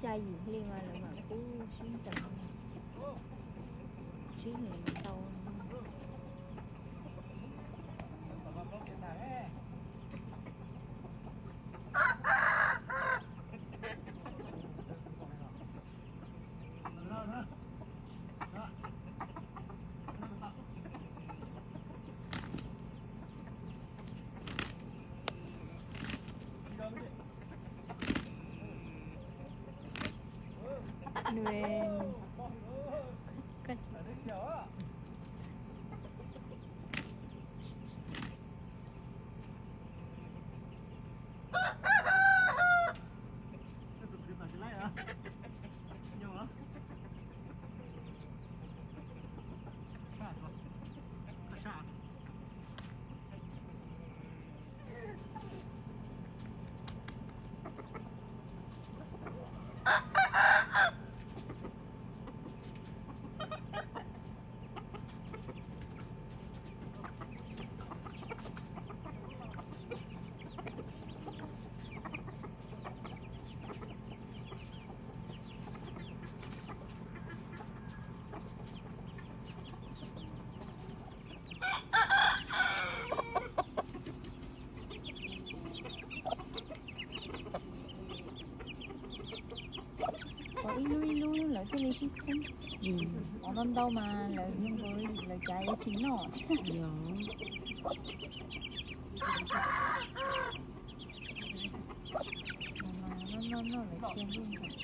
Yim hli mas lawv mam pub sib ntees, sib ntees ntau. Ua ib lub ib lub lawv thiaj li sib txheeb. Ua ntau ntau mas lawv, lawv cav yuav tsis noj thiab. Noj noj noj lawv cia ntuj ntawd.